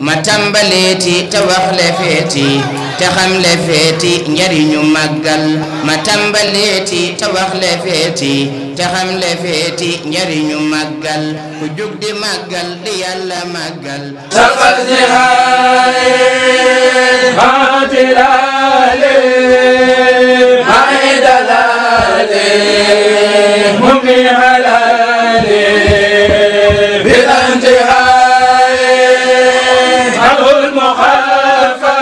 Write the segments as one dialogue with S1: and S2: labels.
S1: ma tàmbaleeti te wax le feeti te xam le feeti njariñu màggal ma tàmbaleeti te wax le feeti te xam le feeti njariñu màggal ku jug di màggal di yàlla màggal safal zihaare maatilale maidalale mummi halale bilantihaare abul muxafa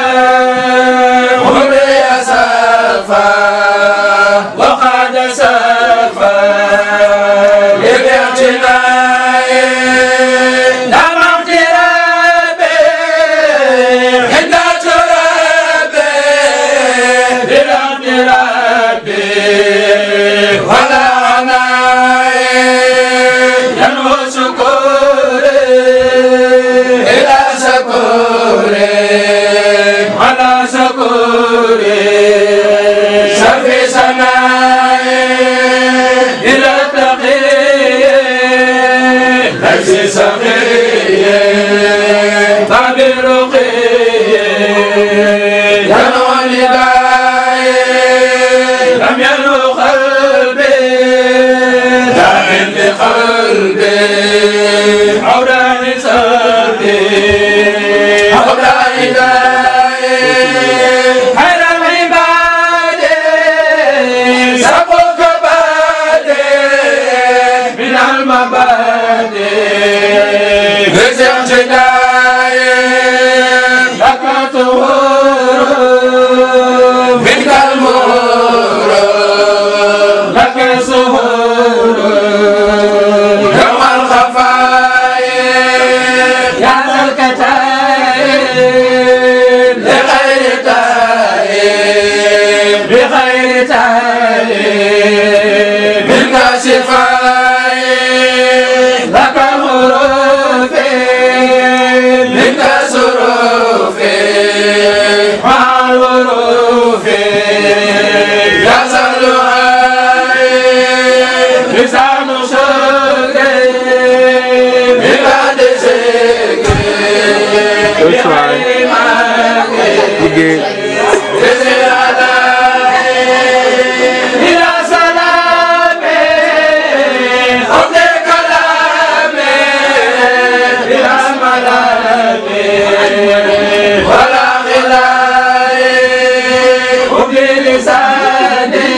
S1: umri asafa وقد سفى لباعتناء دم اغترابه عند ترابه بالاغترابه ولا عناء ينمو سكوره إلى سكوره على سكوره سفي سماء إلى تقي ليس سقي باب الرقي ينوى نداء لم ينو قلبي داعٍ بقلبي عودان سلبي عودان داعي خير العباد سبق بادي من المبادئ رزق جداي لك طهور منك المور لك سهور يوم الخفاء يا ذا الكتائب لغير تائب بغير تائب منك شفاء لك حروف منك سروف مع الحروف يصلها لسان شكر ببعد شكر بغير مكر إلى سلام خذ كلامي إلى ملام ولا غلاي خذ لساني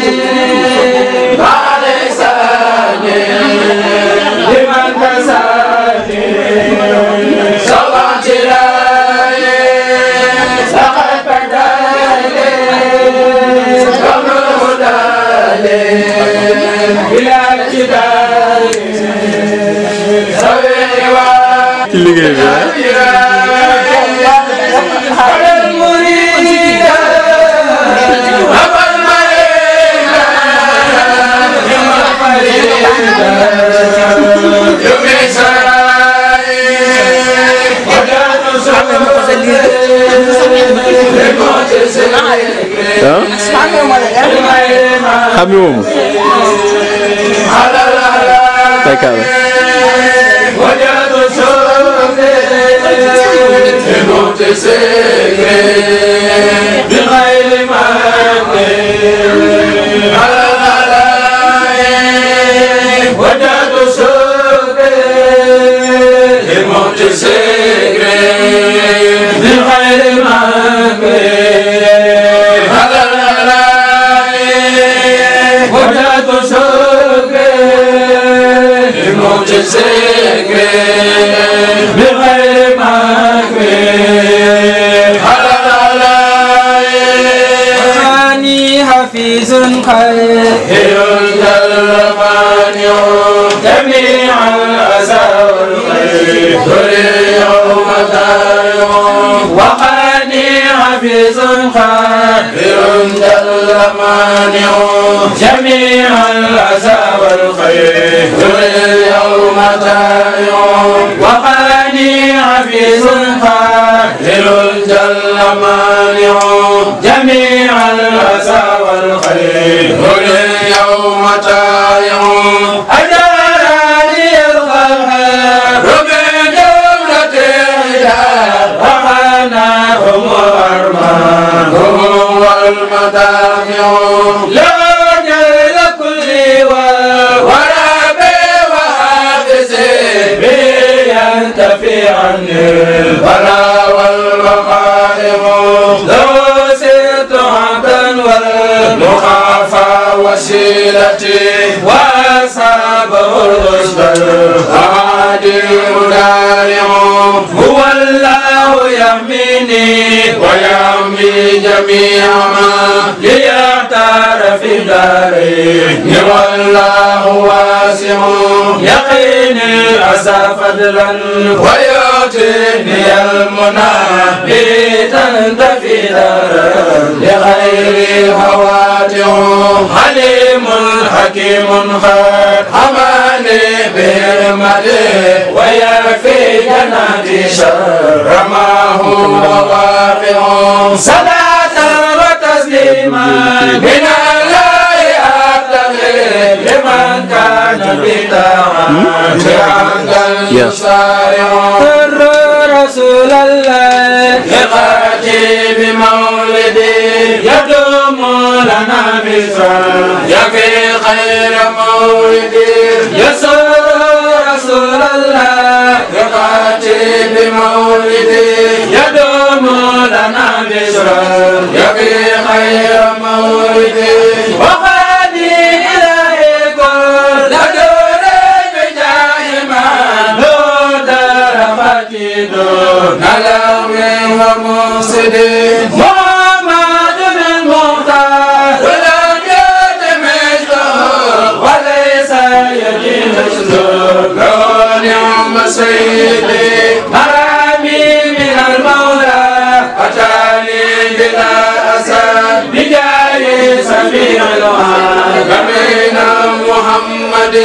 S1: مع لساني لمن كساني صلاه جلاي لقد بدالي قبل هدالي إلى الجدال سويوا على المريد أبا المريد يوم الفريد يوم سراي وجاد سوي لموت سراي
S2: حميوم
S1: على
S2: تكالب
S1: وجاد سوي لموت سراي بغير مكر على وجاد سوي لموت سراي بغير مكر على وجاد سوي لموت سراي بغير مكر على أني حفيظ خير المانع جميع الأسى والخير يوم دائم وقاني حفيظ خير المانع جميع الأسى والخير يوم دائم وقاني حفيظ خير المانع جميع الأسى والخير اليوم تائع أجارني الخلق ربي جملة الهدى
S3: البلاء والوقائع لو سرت عبدا والمخافى وسيلتي وأصابه الرشد الهادي المدارع هو الله يحميني ويحمي جميع ما ليختار في داري والله واسع يقيني عسى فضلا ويؤتيني المنى بتنتفي دارا لغير هواتع عليم حكيم خير حماني برمته ويكفي جناتي شر ما هو واقع صلاة وتسليما من الله أبتغي لمن كان بطاعته عبدا يسارع رسول الله يقاتي بمولدي يدوم لنا مثال يكفي خير مولدي يسر رسول الله يقاتي بمولدي يدوم لنا مثال يكفي خير مولدي وخادي إلهي كل دور بجاه ما دون دون لوم ومفسد محمد المختار ولم يتمثله وليس يدي مثله نعم سيدي مرامي من المولى أتاني بلا أسد بجاه سميع الوعد من محمد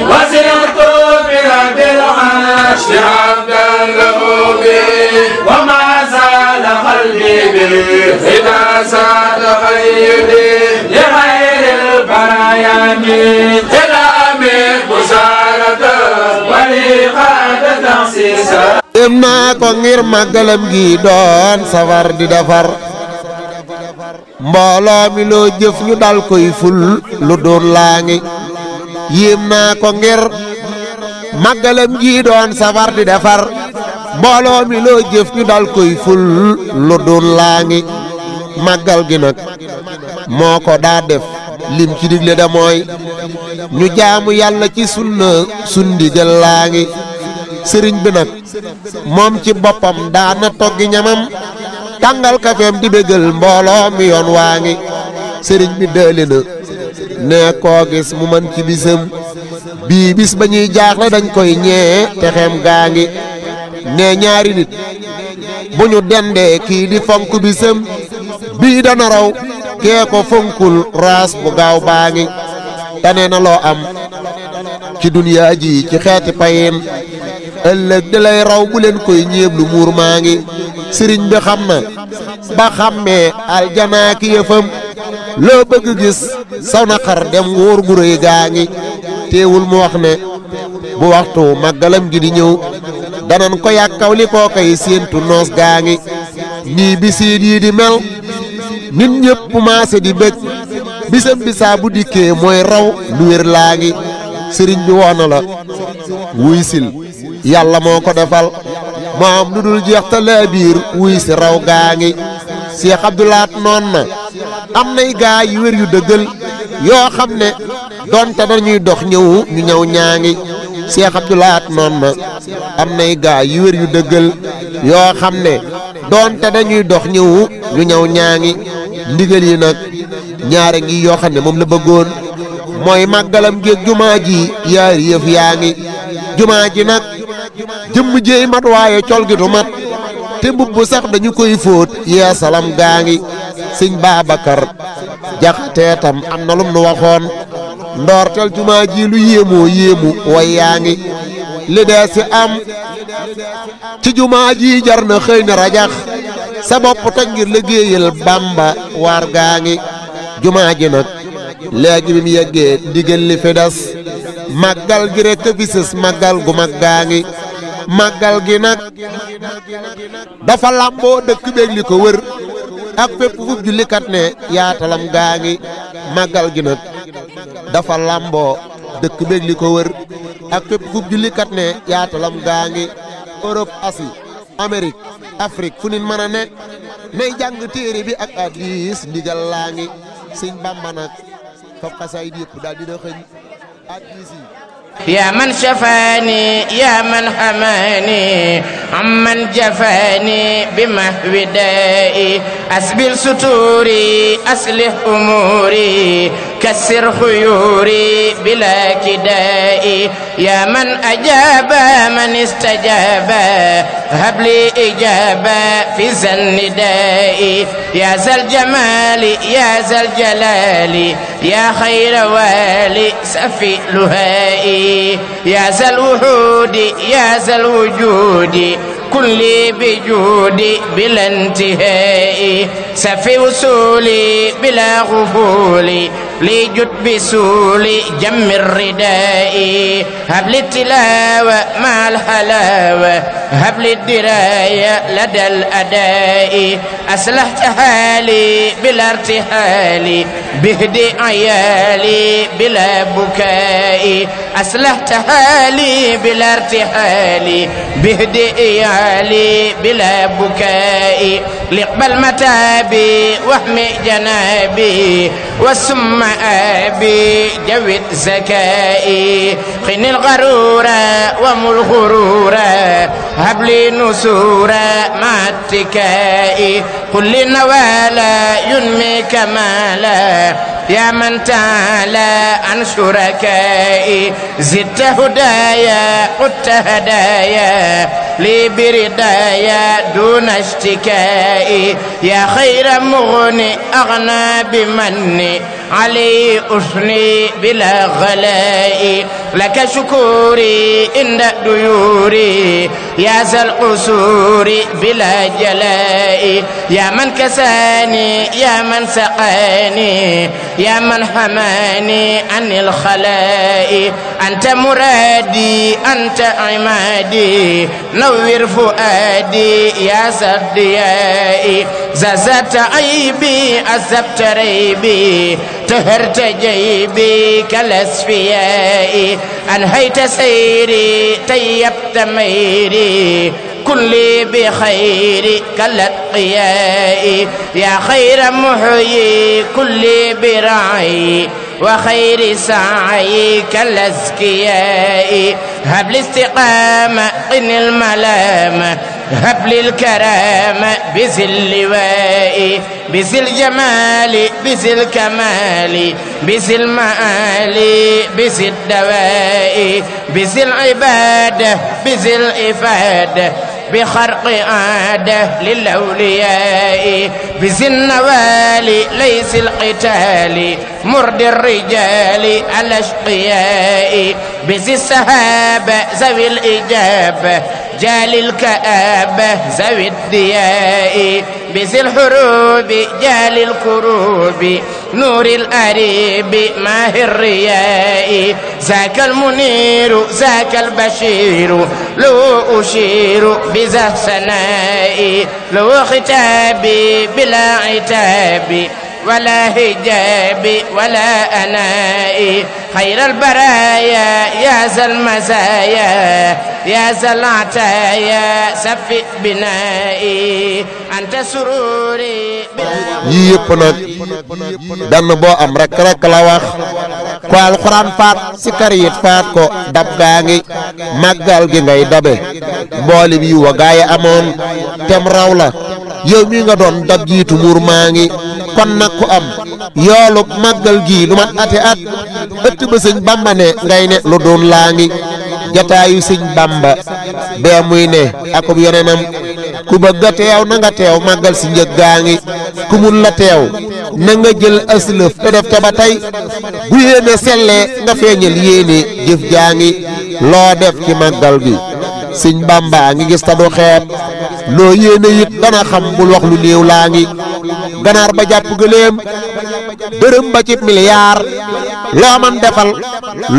S3: وسرت برب العرش عبدا له وما زال قلبي به إذا زاد خيدي لغير البرايا من كلامي بشارة ولقاد تخصيصا
S4: naa ko ngir màggalam gi doon safar di defar mbooloo mi loo jëf ñu dal koy ful lu doon laa ngi yéem naa ko ngir màggalam gi doon safar di defar mbooloo mi loo jëf ñu dal koy ful lu doon laa ngi màggal gi nag moo ko daa def lim ci digle da mooy ñu jaamu yàlla ci sunna sundigal laa ngi sëriñ bi nag moom ci boppam daana toggi ñamam tàngal kafeem di bégal mbooloo mi yoon waa ngi sëriñ bi dëli na ne koo gis mu man ci bisam bii bis ba ñuy jaaxle dañ koy ñee te xem gaa ngi ne ñaari nit bu ñu dendee kii di fonk bisam bii dana raw kee ko fonkul raas bu gaaw baa ngi tane na loo am ci duniyaa ji ci xeeti payin ëllëg di lay raw bu leen koy ñeeblu muur maa ngi sëriñ bi xam na ba xàmmee aljanaa ki yëfam loo bëgg gis saw na xar dem wóor gu rëy gaa ngi teewul mu wax ne bu waxtu màggalam gi di ñëw danan ko yàkkaw li koo koy séentu noos gaa ngi nii bisiit yi di mel nit ñëpp maase di bëgg bisam bisaa bu dikkee mooy raw lu wér laa ngi sëriñ bi woona la wuy sil yàlla moo ko defal moo am lu dul jeex te laa biir wuy si raw gaa ngi Seex Abdulaat noon na am nay gaa yu wér yu dëggal yoo xam ne donte dañuy dox ñëw ñu ñëw ñaa ngi Seex Abdulaat noon na am nay gaa yu wér yu dëggal yoo xam ne donte dañuy dox ñëw ñu ñëw ñaa ngi ndigal yi nag ñaare ngi yoo xam ne moom la bëggoon mooy màggalam géeg jumaa ji yaari yëf yaa ngi jumaa ji nag jëmm jéey mat waaye col gi du mat te mbubb sax dañu koy fóot yeesalam gaa ngi sëñ Babacar Jaxate tam am na lum nu waxoon ndoortel jumaa ji lu yéemoo yéemu way yaa ngi li dee si am ci jumaa ji jar na xëy na rajax sa bopp toj ngir liggéeyal Bàmba waar gaa ngi jumaa ji nag léegi bi mu yeggee ndigal li fi des màggal gi rekk fi sës màggal gu mag gaa ngi màggal gi nag dafa làmboo dëkk beeg li ko wër ak fépp fu jullikat ne yaatalam gaa ngi màggal gi nag dafa làmboo dëkk beeg li ko wër ak fépp fu jullikat ne yaatalam gaa ngi Europe Asie Amérique Afrique fu nit mën a ne nay jàng téere bi ak hadiis ndigal laa ngi sëñ Bamba nag fab xasaayid yëpp daal dina xëñ hadiis yi
S1: يا من شفاني يا من حماني عمن جفاني بمحو دائي أسبل ستوري أصلح أموري كسر خيوري بلا كدائي يا من أجاب من استجاب هب لي إجابة في ذا النداء يا ذا الجمال يا ذا الجلال يا خير والي سفي لهائي يا ذا الوجود يا ذا الوجود كن لي بجودي بلا انتهاء سفي وصولي بلا غفول لجد بسولي جم الرداء هب لي التلاوة مع الحلاوة هب لي الدراية لدى الأداء أصلحت حالي بلا ارتحال بهدي عيالي بلا بكاء أصلحت حالي بلا ارتحال بهدي عيالي بلا بكاء لقبل متابي واحمي جنابي والسم أبي جود زكائي خن الغرورة وم الغرورة هب لي نسورة مع اتكائي قل لي نوالا ينمي كمالا يا من تعالى عن شركائي زدت هدايا قدت هدايا لي بردايا دون اشتكائي يا خير مغني أغنى بمني علي أثني بلا غلاء لك شكوري عند ديوري يا ذا القصور بلا جلاء يا من كساني يا من سقاني يا من حماني عن الخلاء أنت مرادي أنت عمادي نور فؤادي يا ذا الضياء زازت عيبي عذبت ريبي طهرت جيبي كالأصفياء أنهيت سيري طيبت ميري كلي بخير كالأتقياء يا خير محيي كلي برعي وخير سعي كالأزكياء هب لي استقامة قن الملامة هب لي الكرامة بذي اللواء بذي الجمال بذي الكمال بذي المآل بذي الدواء بذي العبادة بذي الإفادة بخرق عادة للأولياء بذي النوال ليس القتال مرد الرجال الأشقياء بذي السهابة ذوي الإجابة جال الكآبة ذوي الدياء بذي الحروب جال الكروب نور الأريب ماهي الرياء ذاك المنير ذاك البشير لو أشير بذا سنائي لو ختابي بلا عتاب ولا هجاب ولا أناء خير البرايا يا ذا المزايا يا ذا العطايا سفي بنائي أنت سروري
S4: yëpp nag benn boo am rek la wax ko alxuraan faat si kar yit faat ko dab gaa ngi màggal gi ngay dabe mbooli bi wa gaay amoon tem raw la yow mi nga doon dab jiitu muur maa ngi kon nag ku am yoolu màggal gi lu mat ati at ëtt ba sëñ Bamba ne ngay ne lu doon laa ngi jataayu sëñ Bamba bee muy ne akub yonenam ku bëgg a teew na nga teew màggal si njëg gaa ngi ku mun la teew na nga jël aslëf te def ca ba tey bu yéene sellee nga feeñal yéene jëf jaa ngi loo def ci màggal gi sëñ Bamba ngi gis ta du xeeb loo yéene it dana xam bul wax lu néew laa ngi ganaar ba jàpp gëléem dërëm ba ci miliyaar loo man defal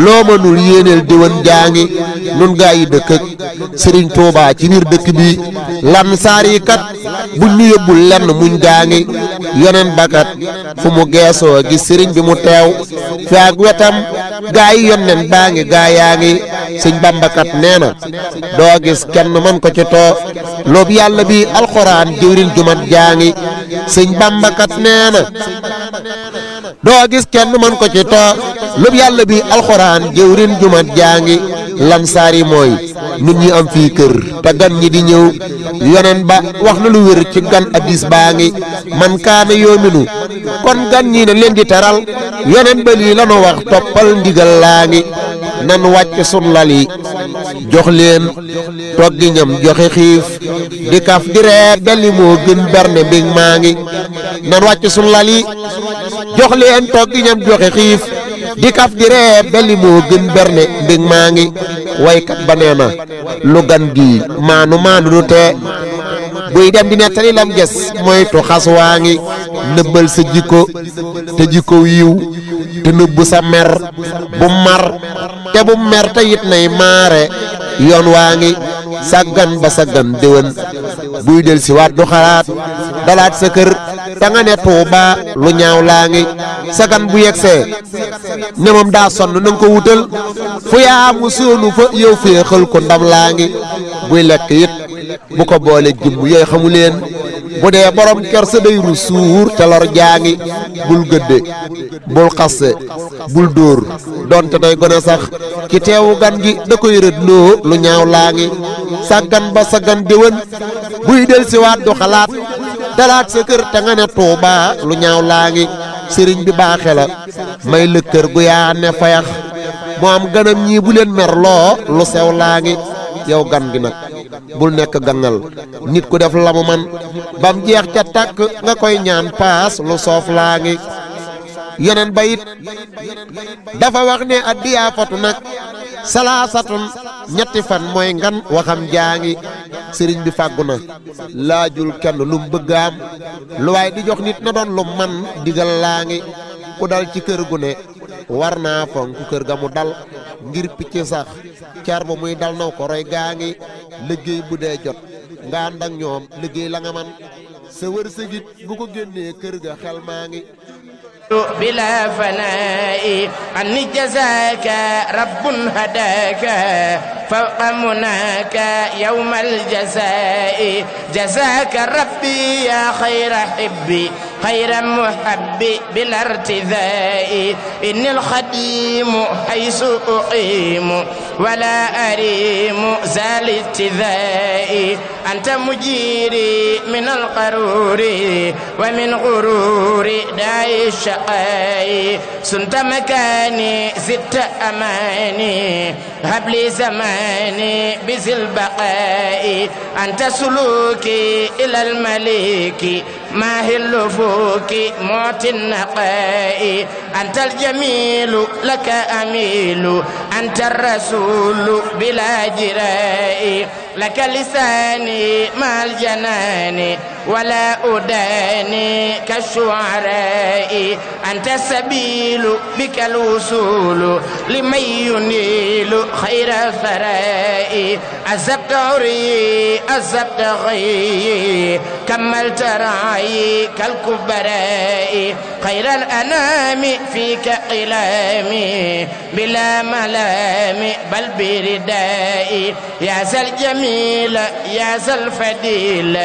S4: loo mënul yéeneel déwén jaa ngi nun gaa yi dëkk ak Sëriñ Tuubaa ci biir dëkk bi lan saar yi kat buñ ñu yóbbul lenn muñ gaa ngi yonen bakat fu mu geesoo gis sëriñ bi mu teew fi ak wetam gaa yi yonnen baa ngi gaa yaa ngi sëñ bambakat nee na doo gis kenn man ko ci too loobu yàlla bi alxuraan jëwrin jumat jaa ngi sëñ bambakat nee na doo gis kenn man ko ci too loobu yàlla bi alxuraan jëwrin jumat jaa ngi lamsaar yi mooy nit ñi am fii kër te gan ñi di ñëw yonen ba wax na lu wér ci gan addis baa ngi man kaana yoominu kon gan ñi na leen di teral yonen ba lii lanu wax toppal ndigal laa ngi nan wàcc sun lal yi jox leen toggi ñam joxe xiif di kaf di ree belli moo gën berne mbég maa ngi nan wàcc sun lal yi jox leen toggi ñam joxe xiif di kaf di ree belli moo gën berne mbég maa ngi waykat ba nee na lu gan gi maanu du tee buy dem di nettali lam ges moytu xas waa ngi nëbbal sa jikko te jikko yiw te nëbbu sa mer bu mar te bu mer te it nay maare yoon waa ngi saggan ba saggan déwén buy del si waat du xalaat dalaat sa kër te nga ne Tuuba lu ñaaw laa ngi sagan bu yegsee ne moom daa sonn na nga ko wutal fu yaa mu soonu fa yow féexal ko ndam laa ngi buy lekk it bu ko boole jëmm yooyu xamu leen bu dee borom kersa day ru suur te lor jaa ngi bul gëdde bul xasse bul dóor donte day gone sax ki teewu gan gi da koy rëdloo lu ñaaw laa ngi saggan ba saggan déwén buy del si waat du xalaat dalaat sa kër te nga ne Tuuba lu ñaaw laa ngi sëriñ bi baaxe la may lëkkër gu yaa ne fayax moo am ganam ñii bu leen merloo lu sew laa ngi yow gan gi nag bul nekk gangal nit ku def la mu man bam jeex ca tàkk nga koy ñaan paas lu soof laa ngi yeneen ba it dafa wax ne addiyaa fatu nag salaasatun ñetti fan mooy ngan waxam jaa ngi sëriñ bi fàggu na laajul kenn lum bëgg am lu waay di jox nit na doon lu man digal laa ngi ku dal ci kër gu ne war naa fonk kër ga mu dal ngir picc sax car ba muy dal naw ko roy gaa ngi liggéey bu dee jot nga ànd ak ñoom liggéey la nga man sa wërsëgit bu ko génnee kër ga xel maa ngi
S1: بلا فناء أن جزاك رب هداك فوق مناك يوم الجزاء جزاك ربي يا خير حبي خير محب بلا ارتذاء إني الخديم حيث أقيم ولا أريم ذا الاتذاء أنت مجيري من القرور ومن غرور داء الشقاء سنت مكاني زدت أماني هب لي زماني بذي البقاء أنت سلوكي إلى الملك ما هلفوك موت النقاء أنت الجميل لك أميل أنت الرسول بلا جراء لك لساني مع الجنان ولا أداني كالشعراء أنت السبيل بك الوصول لمن ينيل خير الثراء أزبت عري أزبت غي كملت رعي كالكبراء خير الأنام فيك قلامي بلا ملام بل برداء يا ذا الجميل يا ذا الفضيل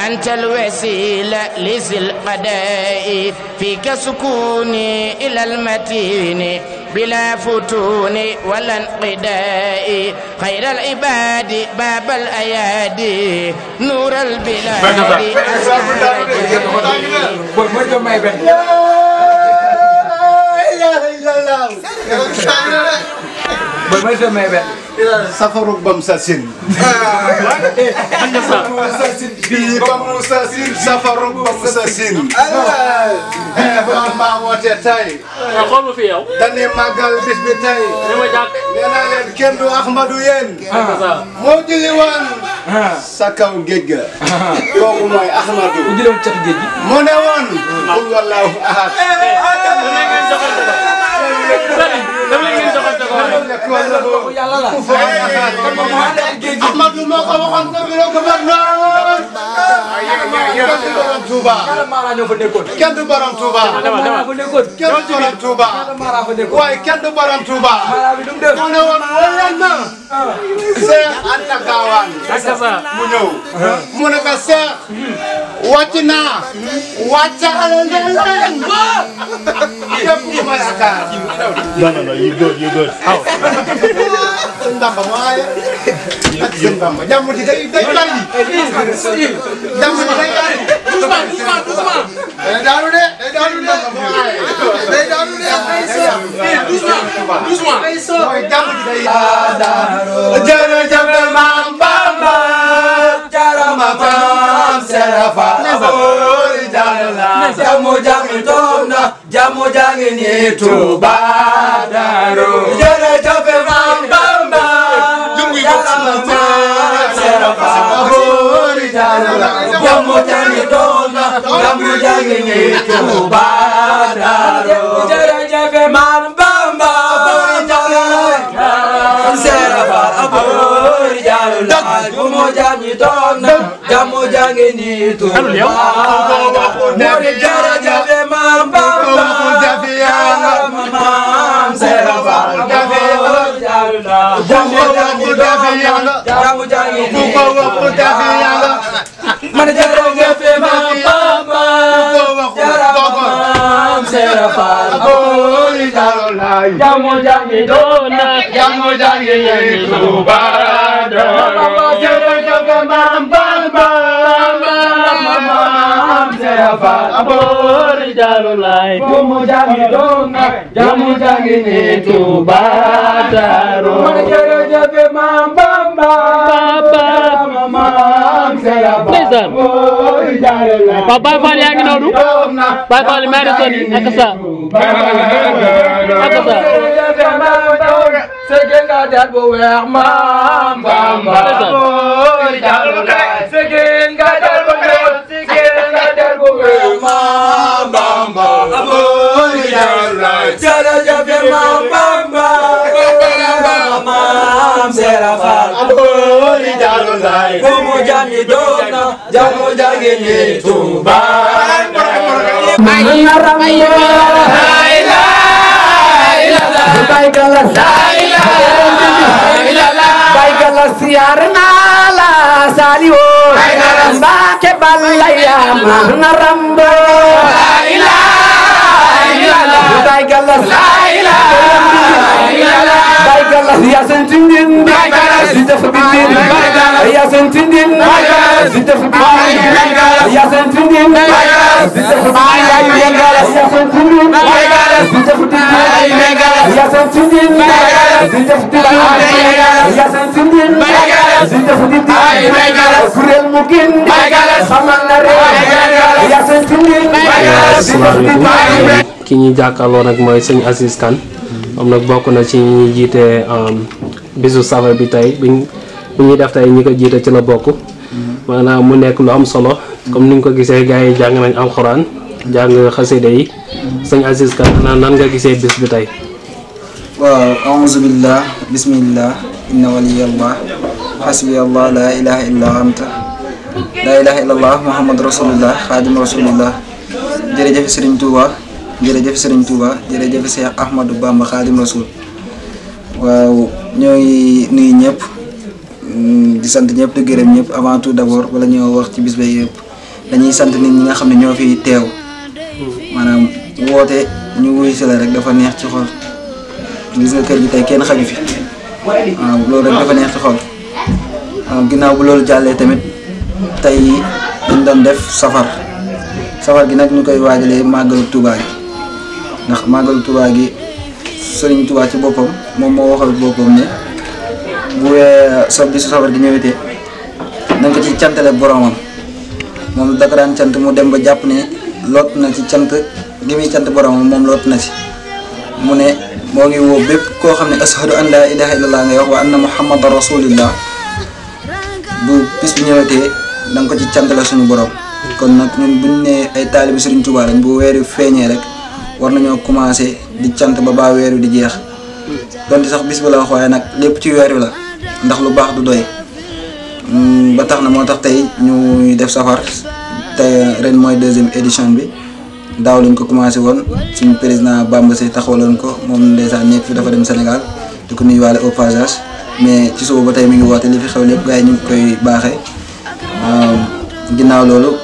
S1: أنت الوسيلة لذي القداء فيك سكوني إلى المتين بلا فتون ولا انقداء خير العباد باب الأيادي نور البلاد
S5: safaruk Bamsasin bi Bamsasin safaruk Bamsasin ma woote tay
S2: xool ma fi yow
S5: dañuy màggal bis bi tay
S2: dama jàkk
S5: nee naa leen kenn du Ahmadou yéen moo jëli woon sa kaw géej ga kooku mooy Ahmadou ku jëloon catu géej gi moo ne woon qul wallahu ahad Ahmadou moo ko waxoon ko biro gouverneur kenn du borom Touba. kenn du borom Touba. kenn du borom Touba. waaye kenn du borom Touba. mu ne woon wóor na. Seex Anta Gaawaan. mu ñëw. mu ne ko Seex. wàcc naa. wàccaale leen. képp ku ma yaakaar.
S6: No, you good. How?
S5: Sëñ Bamba waaye. ak sëñ Bamba jàmm ji day bari. jàmm ji day bari. doucement. day daanu de. doucement. mooy jàmm ji day. jërëjëf Maam Bamba. jarama Maam Serafa. aboori jàlla. jamu jangi toog na. jamu jangi ni Tuuba Daaru. jërëjëf Maam Bamba. jarama Maam Serafa. aboori jàlla. jamu jangi toog na. jamu jangi ni Tuuba Daaru. jërëjëf Maam Bamba. aboori jàlla. Serafa. aboori jàlla. jamu jangi toog na. jamu jangi ni Tuuba Daaru. jërëjëf Maam Bamba. Maam Serafa. jamu jangi toog na. jamu jangi ni Tuuba. man jërëjëf Maam Bamba. jarama Maam Serafa. jamu jangi toog na. jamu jangi ni Tuuba Daaru. jërëjëf Maam Bamba. Maam Serafa. aboori jaalu laay. jamu jangi toog na. jamu jangi ni Tuuba Daaru. jërëjëf Maam Bamba. Maam Serafa. aboori jaalu laay.
S2: Baay Faal yaa ngi noonu. Baay Faal maa ngi sonn ak sa.
S3: Sëgën nga der bu weex Maam Bamba. aboori jaalu laay. Sëgën nga der bu weex. Sëgën nga der bu weex Maam Bamba. aboori jaalu laay. jërëjëf Maam Bamba. Maam Serafa. aboori jaalu laay. jamu jangi doog na. jamu jangi ni Tuuba.
S7: Baigala siar nala saliwo Mbake balaya maharambo Baigala Baigala ya sentindin Zita fabidin ya sentindin Zita fabidin ya sentindin Zita fabidin ya sentindin Zita fabidin ya sentindin Zita fabidin Zita fabidin kurel mungkin sama nare ya sentindin Zita fabidin
S8: ki ñi jàkkaarloo nag mooy sëñ Aziz Kane moom nag bokk na ci ñi jiite bisu safar bi tey bi ñuy def tey ñi ko jiite ci la bokk maanaam mu nekk lu am solo comme ni nga ko gisee gars yi jàng nañ alxuraan jàng xasida yi sëñ Aziz Kane nan nga gisee bis bi tey.
S9: waaw a'uuzu billah bismillah inna waliyallah hasbiyallah la ilaha illa anta la ilaha illallah muhammad rasulullah xaadim rasulillah jërëjëf Serigne Touba jërëjëf Serigne Touba jërëjëf Cheikh Ahmadou Bamba Khadim Rasoul waaw ñoo ngi nuyu ñëpp di sant ñëpp di gërëm ñëpp avant tout d'abord wala ñoo wax ci bis ba yëpp dañuy sant nit ñi nga xam ne ñoo fi teew maanaam woote ñu wuy si la rek dafa neex ci xol gis nga kër gi tey kenn xaju fi waaw loolu rek dafa neex ci xol waaw ginnaaw bu loolu jàllee tamit tey dañ doon def safar gi nag ñu koy waajalee màggalu Touba gi ndax màggalu Touba gi Serigne Touba ci boppam moom moo waxal boppam ne bu sa bisu safar gi ñëwetee nañ ko ci cantale boromam moom da ko daan cant mu dem ba jàpp ne lot na ci cant gi muy cant boromam moom lot na ci mu ne moo ngi woo bépp koo xam ne ashadu an laa ilaha illallah ngay wax wa anna muhammadan rasulillah bu bis bi ñëwetee da nga ko ci cantale suñu borom kon nag ñun buñ ne ay taalibi Serigne Touba lañ bu weer wi feeñee rek war nañoo commencé di cant ba baa weer wi di jeex donte sax bis bi la wax waaye nag lépp ci weer wi la ndax lu baax du doy ba tax na moo tax tey ñu def safar tey ren mooy 2e édition bi daaw lañ ko commencé woon suñu président Bamba Seye taxawaloon ko moom ndeysaan nekk fi dafa dem Sénégal di ko nuyuwaale au passage mais ci suba ba tey mi ngi woote li fi xew lépp gars yi ñu ngi koy baaxee ginnaaw loolu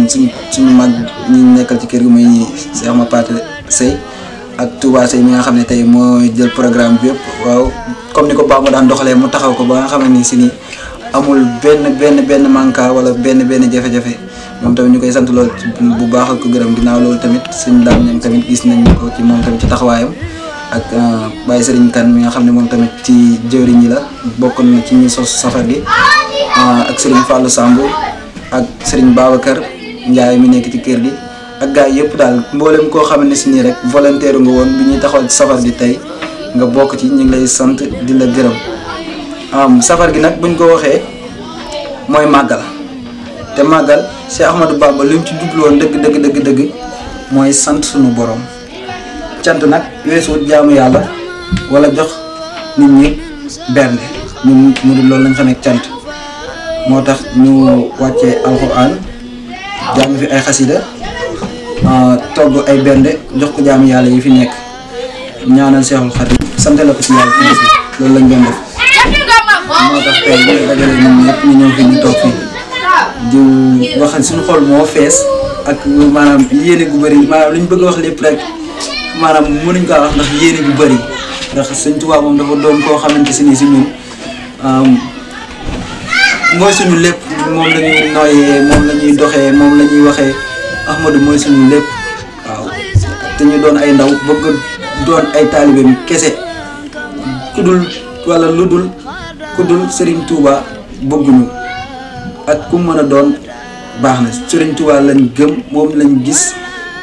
S9: suñu mag ñi nekkal ci kër gi muy Cheikh Mapaté Seye ak Touba Seye mi nga xam ne tey mooy jël programme bi yëpp waaw comme ni ko Bamba daan doxalee mu taxaw ko ba nga xam ne nii si nii amul benn manka wala benn jafe-jafe moom tamit ñu koy sant lool bu baax ak ko gërëm ginnaaw loolu tamit suñu daam ñam tamit gis nañ ko ci moom tamit ci taxawaayam ak Baye Serigne Kane mi nga xam ne moom tamit ci jëwriñ yi la bokkoon na ci ñi sos safar gi ak Serigne Fallou Samb ak Serigne Babacar Ndiaye mi nekk ci kër gi ak gars yëpp daal mboolem koo xam ne si nii rek volontaire nga woon bi ñuy taxawal ci safar gi tey nga bokk ci ñu ngi lay sant di la gërëm safar gi nag buñ ko waxee mooy màggal te màggal Cheikh Ahmadou Bamba li mu ci jubluwoon dëgg mooy sant sunu borom cant nag weesuwut jaamu yàlla wala jox nit ñi bernde ñun mu di loolu lañ xamee cant moo tax ñu wàccee alxuraan jàng fi ay xasida togg ay bernde jox ko jaamu yàlla yi fi nekk ñaanal Seexul Xadiim sant la ko ci yàlla loolu lañ doon def moo tax tey ñu dajale ñun ñëpp ñu ñëw fi ñu toog fii di wax suñu xol moo fees ak maanaam yéene gu bëri maanaam li ñu bëgg a wax lépp rek maanaam mënuñ kaa wax ndax yéene gu bëri ndax Sëñ Tuubaa moom dafa doon koo xamante si nii si ñun mooy suñu lépp moom la ñuy nooyee moom la ñuy doxee moom la ñuy waxee Ahmadou mooy suñu lépp waaw te ñu doon ay ndaw bëgg doon ay taalibeem kese ku dul wala lu dul ku dul Serigne Touba bëgguñu ak ku mën a doon baax na Serigne Touba lañ gëm moom lañ gis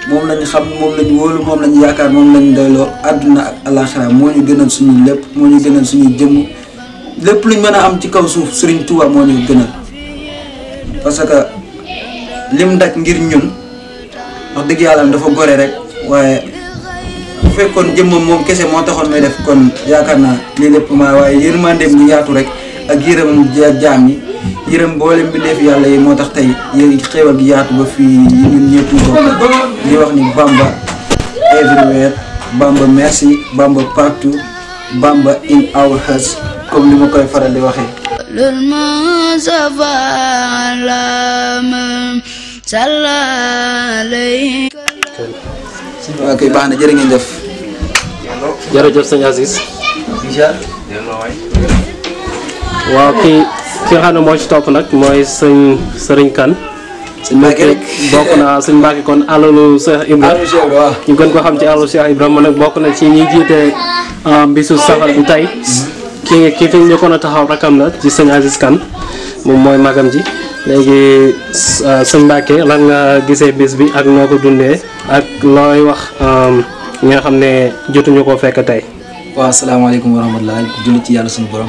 S9: moom lañ xam moom lañ wóolu moom lañ yaakaar moom lañ doyloo àdduna ak alaxira moo ñu gënal suñu lépp moo ñu gënal suñu jëmm lépp luñ mën a am ci kaw suuf Serigne Touba moo ñu gënal parce que lim daj ngir ñun wax dëgg yàlla dafa gore rek waaye bu fekkoon jëmmam moom kese moo taxoon may def kon yaakaar naa lii lépp ma waaye yërmandeem ñu yaatu rek ak yërëm jaam yi yërëm boolem bi def yàlla yi moo tax tey yéen xéewal gi yaatu ba fii ñun ñëpp ñu bokk di wax ni Bamba everywhere Bamba merci Bamba partout Bamba in our hearts comme ni ma koy faral di waxee. ok baax na jërë ngeen jëf.
S8: jërëjëf sëñ Aziz. waaw ki nga xam ne moo ci topp nag mooy sëñ Serigne Kane.
S9: sëñ Mbacke rek
S8: bokk na sëñ Mbacke kon alalu Cheikh Ibrahima ñu gën ko xam ci alalu Cheikh Ibrahima nag bokk na ci ñi jiite bisu safar bi tey ki fi njëkkoon a taxaw rakam la ci sëñ Aziz Kane moom mooy magam ji léegi sëñ Mbacke lan nga gisee bis bi ak noo ko dundee ak looy wax ñi nga xam ne jotuñu koo fekk tey.
S9: waaw asalaamaaleykum wa rahmatulah julli ci yàlla suñu borom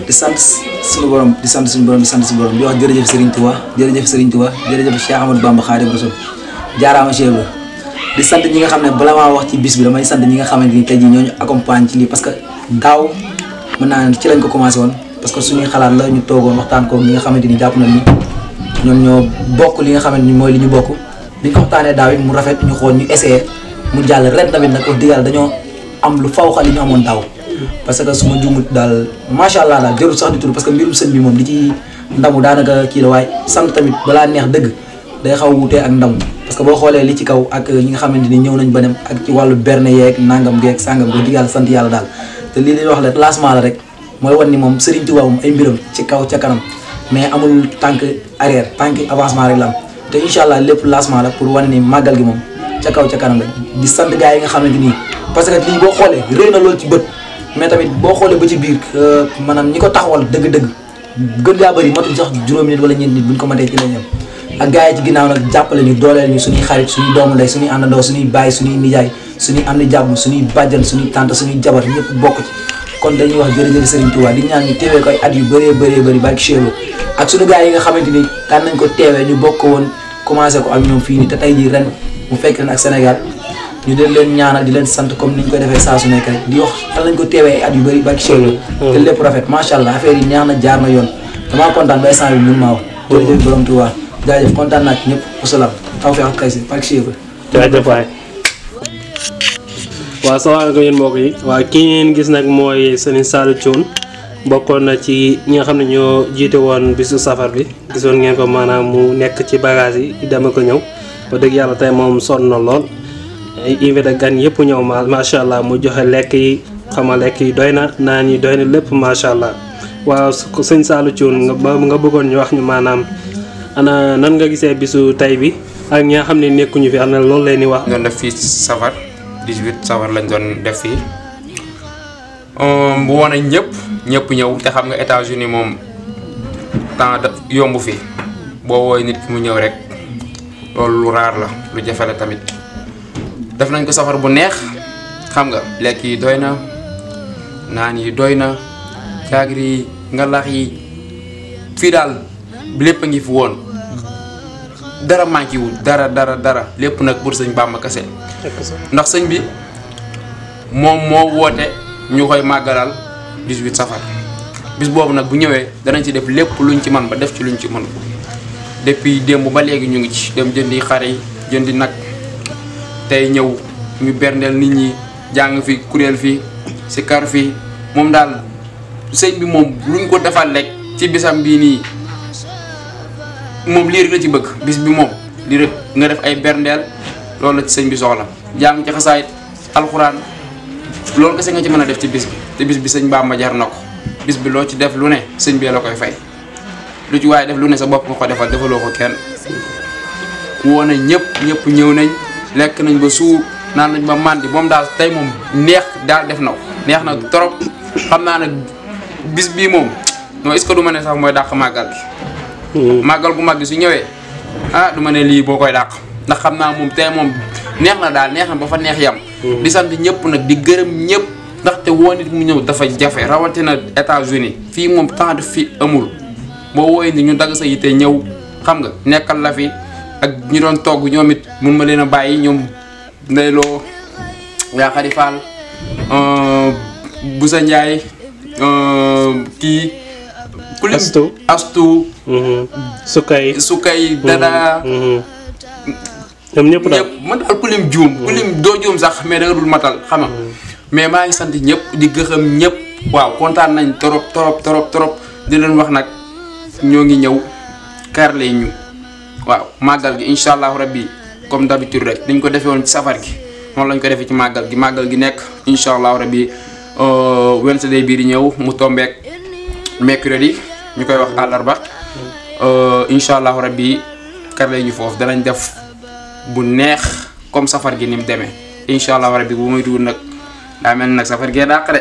S9: di sant suñu borom di sant suñu borom di sant suñu borom di wax jërëjëf Serigne Touba jërëjëf Serigne Touba jërëjëf Cheikh Ahmadou Bamba Khadim Rasoul jaaraama Cheikh Ibra di sant ñi nga xam ne bala maa wax ci bis bi damay sant ñi nga xamante ni tey jii ñoo ñu accompagne ci lii parce que daaw mën naa ne ci lañ ko commencé woon parce que suñuy xalaat la ñu toogoon waxtaan ko ñi nga xamante ni jàpp nañ ni ñoom ñoo bokk li nga xamante ni mooy li ñu bokk bi ñu ko waxtaanee daaw it mu rafet ñu xool ñu essayé mu jàll ren tamit nag wax dëgg yàlla dañoo am lu faw xal yi ñu amoon daaw parce que su ma jumut daal macha allah daal jarul sax di tudd parce que mbirum sëñ bi moom li ci ndamu daanaka kii la waaye sant tamit balaa neex dëgg day xaw a wutee ak ndamu parce que boo xoolee li ci kaw ak ñi nga xamante ni ñëw nañ ba dem ak ci wàllu berne yeeg nangam geeg sangam wax dëgg yàlla sant yàlla daal te lii wax la lancement la rek mooy wan ni moom Serigne Touba moom ay mbiram ci kaw ca kanam mais amul tànk arrière tànk avancement rek la am te incha allah lépp lancement la pour wane ni màggal gi moom ca kaw ca kanam la di sant gars yi nga xamante ni parce que lii boo xoolee réy na loolu ci bët mais tamit boo xoolee ba ci biir maanaam ñi ko taxawal dëgg-dëgg gën gaa bëri matuñ sax juróomi nit wala ñeent nit buñ ko matee ci lañ yem ak gars yi ci ginnaaw nag jàppale ñu dooleel ñu suñuy xarit suñuy doomu ndey suñuy àndandoo suñuy baay suñuy nijaay suñuy am ni jàmm suñuy bàjjan suñuy tante suñuy jabar ñëpp bokk ci kon dañuy wax jërëjëf Serigne Touba di ñaan ñu teewee koy at yu bëree bëri barki Cheikh ak suñu gars yi nga xamante ni daan nañ ko teewee ñu bokk woon commencé ko ak ñoom fii nii te tey jii ren mu fekk leen ak Sénégal ñu leen ñaanal di leen sant comme ni ñu koy defee saa su nekk rek di wax daan nañ ko teewee at yu bëri barki Cheikh te lépp rafet macha allah affaire yi neex na jaar na yoon damaa kontaan ba instant bi mun maa wax jërëjëf borom Touba jaajëf kontaan naa ci ñëpp wasalaam taw fi ak xëy si ak chiffre
S8: jaajëf waay waaw salaamaaleykum yéen mbokk yi waaw kii ngeen gis nag mooy Serigne Saliou Thioune bokkoon na ci ñi nga xam ne ñoo jiite woon bisu safar bi gisoon ngeen ko maanaam mu nekk ci bagage yi dama ko ñëw ba dëgg yàlla tey moom sonn na lool invité gan yëpp ñëw macha allah mu joxe lekk yi xama lekk yi doy na naan yi doy na lépp macha allah waaw sëñ Saliou Thioune nga bëggoon ñu wax ñu maanaam ana nan nga gisee bisu tey bi ak ñi nga xam ne nekkuñu fi am na loolu leen di wax.
S10: doon def fii safar 18 safar lañ doon def fii bu woon ñëpp ñëw te xam nga États-Unis moom temps yomb fi boo wooy nit mu ñëw rek loolu lu raar la lu jafe la tamit def nañ ko safar bu neex xam nga lekk yi doy na naan yi doy na caagri yi ngalax yi fii daal lépp a ngi fi woon dara manqué wul dara lépp nag pour sëñ Bamba kese ndax sëñ bi moom moo woote ñu koy màggalal 18 safar bis boobu nag bu ñëwee danañ ci def lépp luñ ci man ba def ci luñ ci mën depuis démb ba léegi ñu ngi ci dem jëndi xare yi jëndi nag tey ñëw ñu berndeel nit ñi jàng fi kuréel fi sikar fi moom daal sëñ bi moom luñ ko defal rek ci bisam bii nii moom lii rek la ci bëgg bis bi moom lii rek nga def ay berndeel loolu la ci sëñ bi soxla jàng ci xasaayit alxuraan loolu kese nga ci mën a def ci bis bi te bis bi sëñ Bamba jar na ko bis bi loo ci def lu ne sëñ bi la koy fay lu ci waaye def lu ne sa bopp nga ko defal defaloo ko kenn woo nañ ñëpp ñëw nañ lekk nañ ba suur naan nañ ba màndi moom daal tey moom neex daal def na ko neex na trop xam naa ne bis bii moom non est-ce que du ma ne sax mooy dàq màggal gi màggal gu mag gi su ñëwee ah du ma ne lii boo koy dàq ndax xam naa moom tey moom neex na daal neex na ba fa neex yam di sant ñëpp nag di gërëm ñëpp ndaxte woo nit mu ñëw dafa jafe rawatina États-Unis fii moom temps de fi amul boo wooyee ni ñu dagg sa yite ñëw xam nga nekkal la fi ak ñi doon togg ñoom it mun ma leen a bàyyi ñoom ndeyloo yaa Xadi Fall Busa Njaay kii kulim astu sukay dada
S8: ñoom ñëpp daal
S10: man daal kulim doo juum sax mais da nga dul matal xam nga mais maa ngi sant ñëpp di gërëm ñëpp waaw kontaan nañ trop di leen wax nag ñoo ngi ñëw karle ñu waaw màggal gi incha allahu rabbi comme d'habitude rek dañ ko defee woon ci safar gi noonu lañ ko defee ci màggal gi nekk incha allahu rabbi Wednesday bii di ñëw mu tombeek mercredi ñu koy wax àllarba incha allahu rabbi karle ñu foofu danañ def bu neex comme safar gi ni mu demee incha allahu rabbi bu muy tuur nag daa mel nag safar gee dàq de.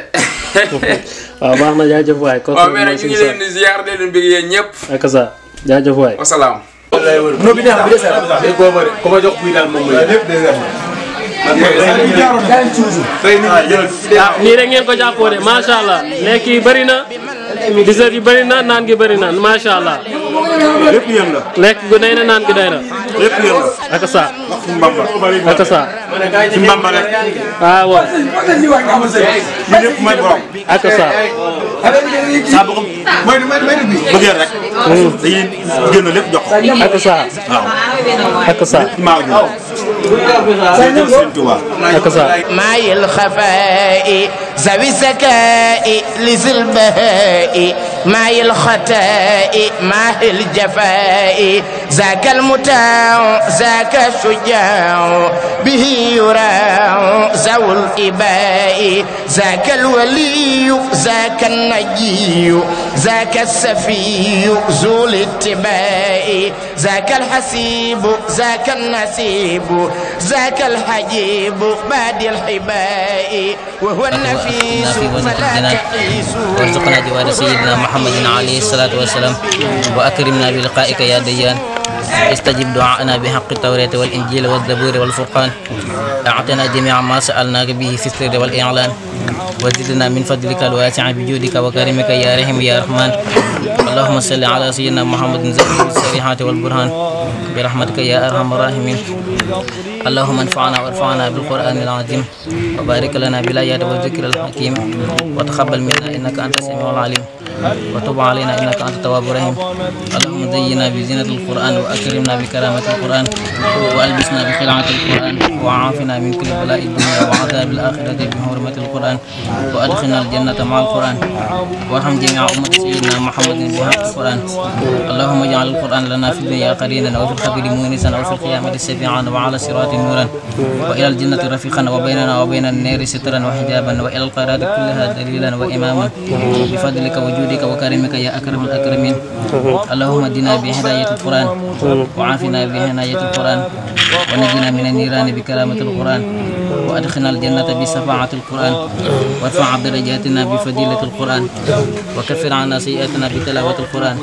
S8: waaw baax na jaajëf waay.
S10: waaw mais nag ñu ngi leen di ziar de leen bëgg yéen ñëpp.
S8: ak sa jaajëf waay.
S10: wasalaam.
S3: no bi neex bi dessert day ko ma ko ma jox kuy daal moom mooy lépp dessert
S8: nii rek ngeen ko jàppoo de macha allah lekk yi bëri na dessert yi bëri na naan gi bëri na macha allah.
S6: lépp yéen la.
S8: lekk gu doy na naan gi doy na.
S6: lépp yéen la.
S8: ak sa.
S6: wax suñu Bamba.
S8: ak sa.
S6: suñu Bamba rek.
S8: ah waaw.
S6: ñu ñëpp may borom.
S8: ak sa.
S6: saa bu ko bëggee rek. dañuy génn lépp jox ko.
S8: ak sa.
S6: waaw.
S8: ak sa.
S6: maa ngi
S1: ماي الخفاء ذوي الذكاء لذي البهاء ماي الخطاء ماهي الجفاء ذاك المطاع ذاك الشجاع به يراع ذو الإباء ذاك الولي ذاك النجي ذاك السفي ذو الاتباع ذاك الحسيب ذاك النسيب ذاك الحجيب بادي الحباء وهو النفيس فلا تقيس
S11: وارزقنا جوار سيدنا محمد عليه الصلاة والسلام وأكرمنا بلقائك يا ديان استجب دعاءنا بحق التوراة والإنجيل والزبور والفرقان أعطنا جميع ما سألناك به في السر والإعلان وزدنا من فضلك الواسع بجودك وكرمك يا رحيم يا رحمن. اللهم صل على سيدنا محمد زكي الصريحات والبرهان برحمتك يا أرحم الراحمين. اللهم انفعنا وارفعنا بالقرآن العظيم وبارك لنا بالآيات والذكر الحكيم وتقبل منا إنك أنت السميع العليم وتب علينا إنك أنت التواب الرحيم. اللهم زينا بزينة القرآن وأكرمنا بكرامة القرآن وألبسنا بخلعة القرآن وعافنا من كل بلاء الدنيا وعذاب الآخرة بحرمة القرآن وأدخلنا الجنة مع القرآن وارحم جميع أمة سيدنا محمد بحق القرآن. اللهم اجعل القرآن لنا في الدنيا قرينا وفي القبر مونسا وفي القيامة شفيعا وعلى الصراط نورا وإلى الجنة رفيقا وبيننا وبين النار سترا وحجابا وإلى الخيرات كلها دليلا وإماما بفضلك وجودك وكرمك يا أكرم الأكرمين. اللهم ادنا بهداية القرآن وعافنا بهداية القرآن ونجنا من النيران بكرامة القرآن وأدخلنا الجنة بشفاعة القرآن وارفع درجاتنا بفضيلة القرآن وكفر عنا سيئاتنا بتلاوة القرآن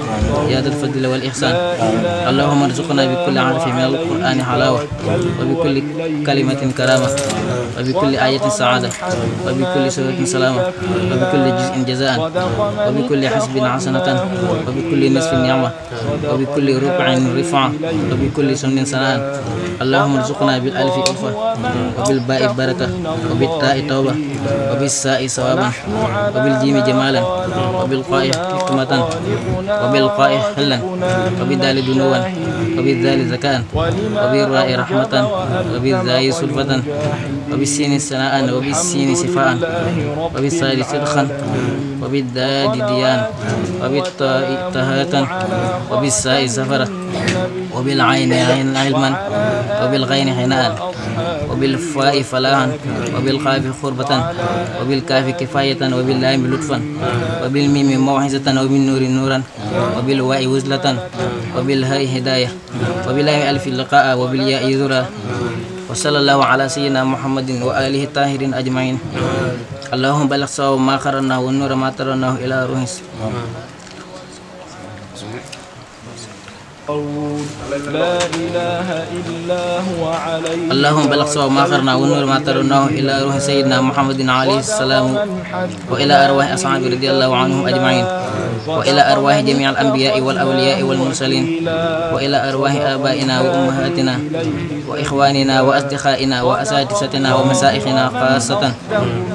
S11: يا ذا الفضل والإحسان. اللهم ارزقنا بكل حرف من القرآن حلاوة وبكل كلمة كرامة وبكل آية سعادة وبكل سورة سلامة وبكل جزء جزاء وبكل حسب حسنة وبكل نصف نعمة وبكل ربع رفعة وبكل سن سناء. اللهم ارزقنا بالألف ألفة وبالباء بركة وبالتاء توبة وبالساء ثوابا وبالجيم جمالا وبالقاء حكمة وبالقاء حلا وبالدال دنوا وبالذال زكاة وبالراء رحمة وبالذاء سلفة وبالسين سناء وبالسين صفاء وبالصاد صدقا وبالداد ديان وبالطاء تهاة وبالساء سفرة وبالعين علما وبالغين حناء وبالفاء فلاحا وبالقاف خربة وبالكاف كفاية وباللام لطفا وبالميم موعظة وبالنور نورا وبالواء وزلة وبالهاء هداية وباللام ألف اللقاء وبالياء ذرا. وصلى الله على سيدنا محمد وآله الطاهرين أجمعين. اللهم بلغ صواب ما قررناه والنور ما ترناه إلى روح
S12: لا إله إلا هو عليه.
S11: اللهم بلغ صواب ما قررناه والنور ما ترناه إلى روح سيدنا محمد عليه السلام وإلى أرواح أصحابه رضي الله عنهم أجمعين وإلى أرواح جميع الأنبياء والأولياء والمرسلين وإلى أرواح آبائنا وأمهاتنا وإخواننا وأصدقائنا وأساتذتنا ومشايخنا خاصة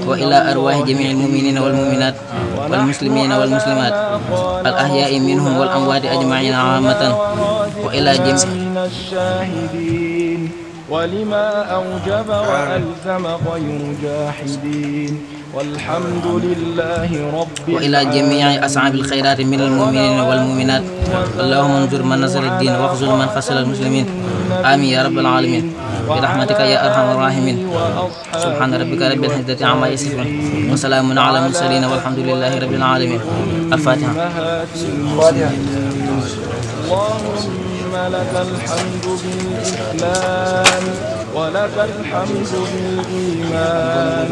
S11: وإلى أرواح جميع المؤمنين والمؤمنات والمسلمين والمسلمات الأحياء منهم والأموات أجمعين عامة وإلى جميع
S12: الشاهدين ولما أوجب وألزم غير جاحدين والحمد لله رب
S11: وإلى جميع أصحاب الخيرات من المؤمنين والمؤمنات. اللهم انظر من نصر الدين واخذل من خسر المسلمين. آمين يا رب العالمين برحمتك يا أرحم الراحمين. سبحان ربك رب العزة عما يصفون وسلام على المرسلين والحمد لله رب العالمين. الفاتحة.
S12: اللهم لك الحمد بالإسلام ولك الحمد بالإيمان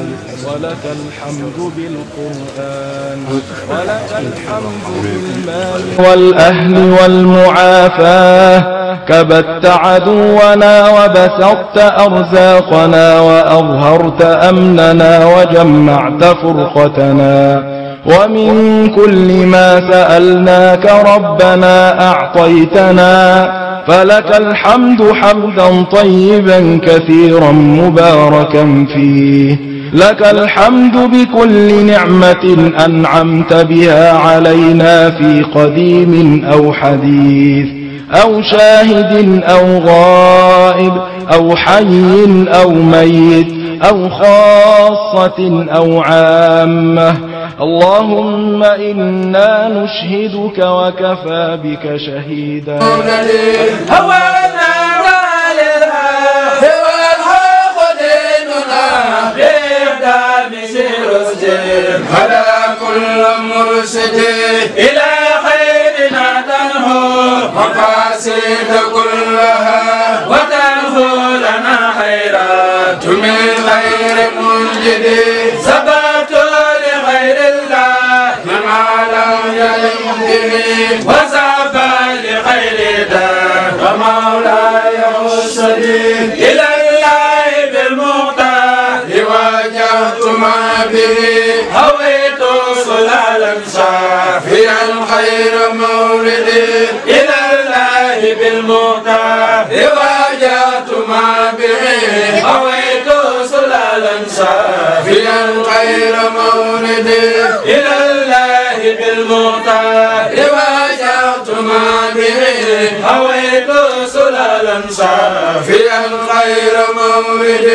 S12: ولك الحمد بالقرآن ولك الحمد بالمال والأهل والمعافاة. كبت عدونا وبسطت أرزاقنا وأظهرت أمننا وجمعت فرقتنا ومن كل ما سألناك ربنا أعطيتنا فلك الحمد حمدا طيبا كثيرا مباركا فيه. لك الحمد بكل نعمة أنعمت بها علينا في قديم أو حديث أو شاهد أو غائب أو حي أو ميت أو خاصة أو عامة. اللهم إنا نشهدك وكفى بك شهيدا.
S3: هوانا والها والحق ديننا بإعدام سيرسجين على كل مرشد إلى خيرنا تنهو مقاصد كلها وتنهو لنا خيرات من خير منجد سبات لغير الله ما لم يلمه وسبى لخير دار ومولاي مرشدي إلى الله بالمختار وجهت ما به هويت سلالا صافيا خير مورد إلى الله بالمختار واجهت ما به هويت سلالا صافيا خير مورد إلى الله بالمختار واجهت ما به هويت سلالا صافيا خير مورد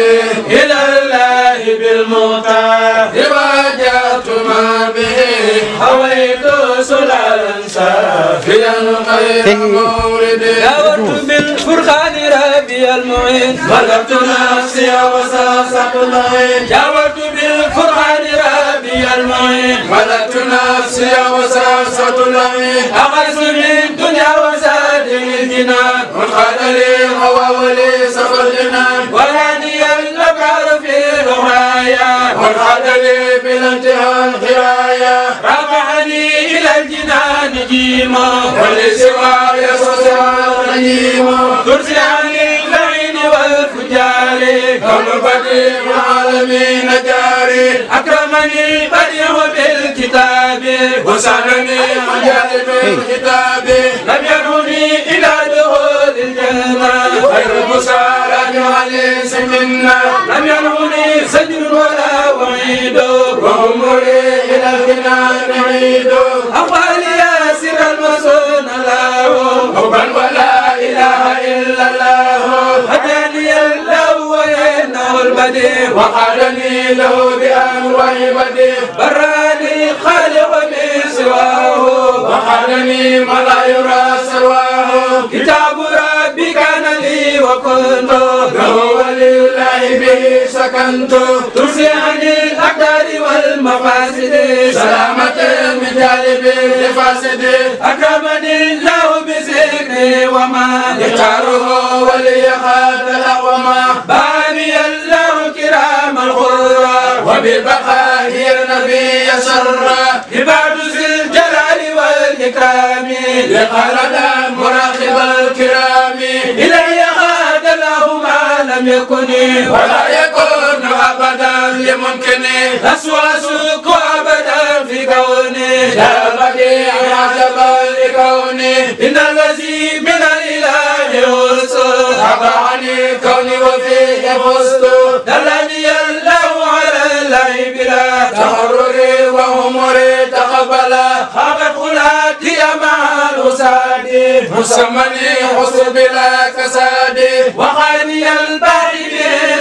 S3: إلى الله بالمختار واجهت ما به هويت سلالا صافيا خير مورد دعوت بالفرقان ربي المعين ملكت نفسي وساسة العين دعوت بالفرقان ربي المعين ملكت نفسي وساسة العين أغرس من دنيا وزاد الجنان وانقاد لي هوى ولي سفر الجنان وراني الأبرار في الغرايا وانقاد لي بالانتهاء الغرايا رفعني إلى الجنان جيما ولسواي سوى الرجيما ترسي عني اللعين والفجار كون بديع العالمين جاري أكرمني بديع بالكتاب وسانني عجائب الكتاب لم يرني إلى دخول الجنة غير بشارة عليس منا لم يرني سجن ولا وعيد وأمري إلى الجنان عيد أقوالي يا سر المسون الله حبا ولا إله إلا الله هداني الله وإنه البديع وقالني له بأنواع بديع براني خالق من سواه وقالني ما لا يرى سواه كتاب ربي كان لي وكنت له ولله به سكنت ترسي عن الأقدار والمفاسد سلامة من جانب الفاسد أكرمني الله بذكري وما يختاره ولي خاد الأقوما باني الله كرام الغرى وبالبقاء النبي سرى عباد ذي الجلال والإكرام لقلد مراقب الكرام إلي خاد له ما لم يكن ولا يكون أبدا لممكن أسواسك أبدا في كوني لا بديع عجبا لكوني إن الذي من الإله يرسل أبعني كوني وفيه فزت دلني الله على الله بلا تحرر وأمري تقبلا خابت خلاتي مع الأساد مسمني حسن بلا كساد وخاني الباقي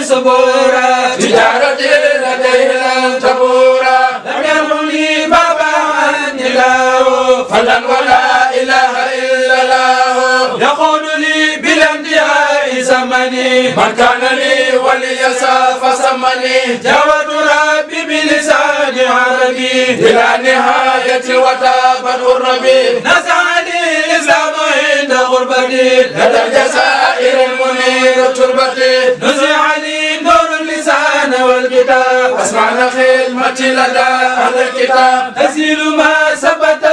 S3: بصبورا تجارتي لديه لن تبورا لم يرمني بابا عني الله فلن ولا إله إلا الله يقول لي بالانتهاء زمني من كان لي وليسا فسمني جاوت ربي بلسان عربي إلى نهاية وتابت الربي نزعني الإسلام عند غربتي لدى الجزائر المنير تربتي نزعني نور اللسان والكتاب أسمعنا خدمتي لدى أهل الكتاب أزيل ما ثبت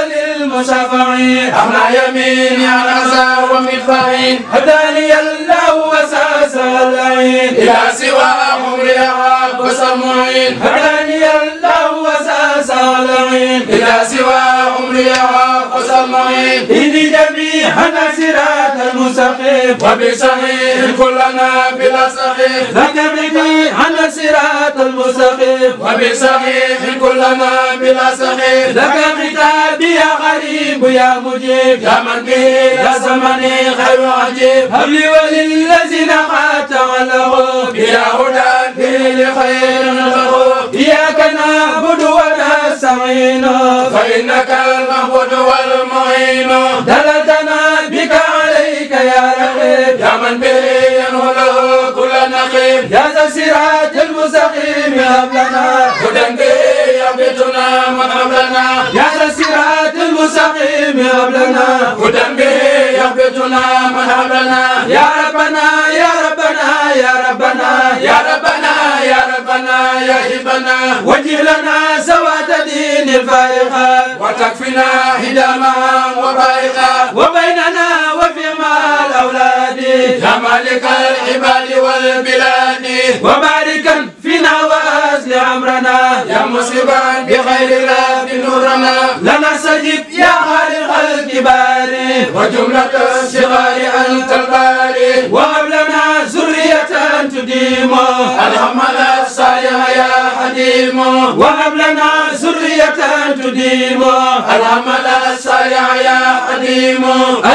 S3: للمشافعين أمنع يميني عن أذى ومدفعين هداني الله وساس اللعين إلى سوى عمري أحب وسمعين هداني الله وساس اللعين إلى سوى عمري أحب وسمعين إني جميعا صراط المستقيم وبصحيح كلنا بلا صحيح لك بني عن صراط المستقيم وبصحيح كلنا بلا صحيح لك كتابي يا غريب يا مجيب يا من به يا زمني خير عجيب هب لي وللذين قاتلوا يا هدى به لخير الغروب إياك نعبد ونستعين فإنك المعبود والمعين دلتنا بك عليك يا رقيب يا من به ينهض كل نقيب يا ذا الصراط المستقيم هب لنا هدى به يهبطنا من قبلنا يا ذا الصراط المستقيم هب لنا هدى به يهبطنا من قبلنا يا ربنا يا ربنا يا ربنا يا ربنا يا ربنا يا هبنا وجه لنا سواد دين الفائقات وتكفنا هداما وبائقات وبيننا وفيما الأولاد يا مالك العباد والبلاد وباركا فينا وأصل أمرنا يا وجملة الصغار أنت الباري وهب لنا ذرية تديم الحمل الصالح يا حليم وهب لنا ذرية تديم الحمل الصالح يا حليم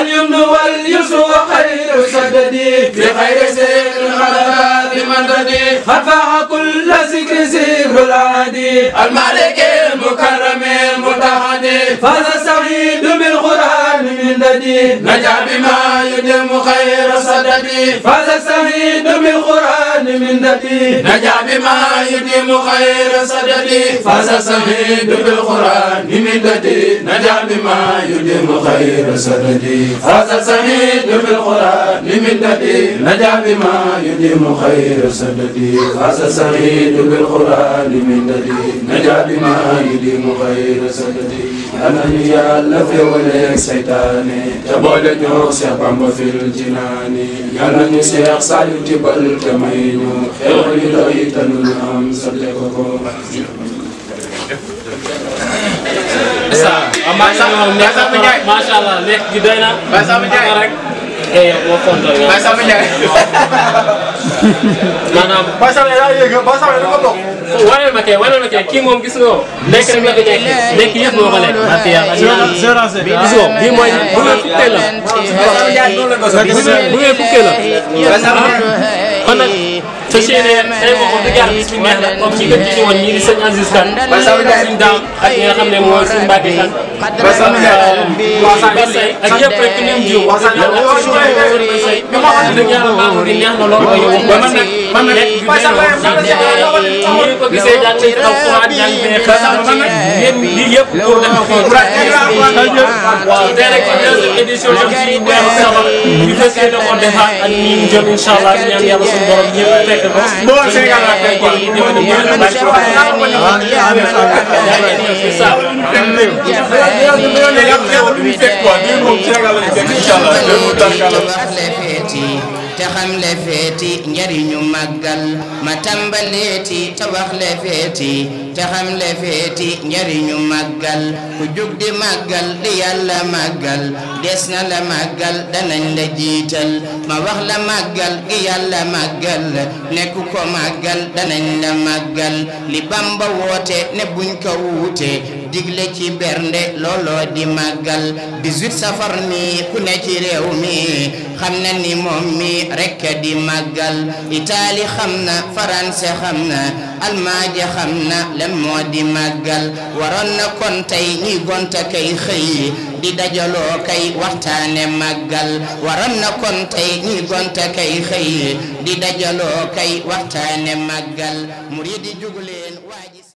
S3: اليمن واليسر خير سددي في خير سير الخلق بمددي خفع كل ذكر ذكر العادي المالك المكرم المتحدي فاز سعيد بالقرآن من ددي نجا بما يدم خير صددي فاز سعيد بالقرآن من ددي نجا بما يدم خير صددي فاز سعيد بالقرآن من ددي نجا بما يدم خير صددي فاز سعيد بالقرآن من ددي نجا بما يدم خير صددي فاز سعيد بالقرآن من ددي نجا بما يدم خير صددي أنا يا لفي وليك سيطاني تبول نيو سيخ بامبا في الجناني يالا نيو سيخ ساليو تبال كمينو خيولي دوي تنول أم سبتكوكو
S8: Masya Allah, lihat gidana.
S3: Bahasa Menjai.
S8: Mau foto ya.
S3: Bahasa Menjai.
S8: Mana?
S3: Bahasa Menjai ya, bahasa Menjai kok.
S8: Wane make ki moom gis nga lekk rek la ko ñek lekk yëpp moo ko lekk marti ya gis nga bi mooy bu ngeen fukkee la bu ngeen fukkee la kon nag sa chaîne tey moom wax dëgg yàlla bis bi neex na comme ñi nga ci woon ñii di sëñ Aziz Kane suñ daam ak ñi nga xam ne mooy suñ Mbacke Kane Basay ak yëpp rek nim jiw dëgg yàlla maa ngi neex na loolu ko yow man nag ko gisee jàng ci alxuraan jàng fee xasam yéen lii yëpp pour def ko waaw tey rek deuxième édition jëm ci weeru safar ñu fas yéene ko defaat ak ñi ñu jëm incha allah ñaan yàlla suñu borom ñëpp fekk ko boo Sénégal la fekk ko yi déwén ñu leen bàyyi ko
S1: te xam le feeti njariñu màggal ma tàmbaleeti te wax le feeti te xam le feeti njariñu màggal ku jug di màggal di yàlla màggal des na la màggal danañ la jiital ma wax la màggal gi yàlla màggal nekk ko màggal danañ la màggal li Bamba woote ne buñ ko wuute digle ci bernde looloo di màggal 18 safar mi ku ne ci réew mi xam na ni moom mi rekk di màggal Itaali xam na France xam na Almaañ xam na lan moo di màggal waroon na kon tey ñuy gonta kay xëy di dajaloo kay waxtaane màggal waroon na kon tey ñuy gonta kay xëy di dajaloo kay waxtaane màggal murid yi jug leen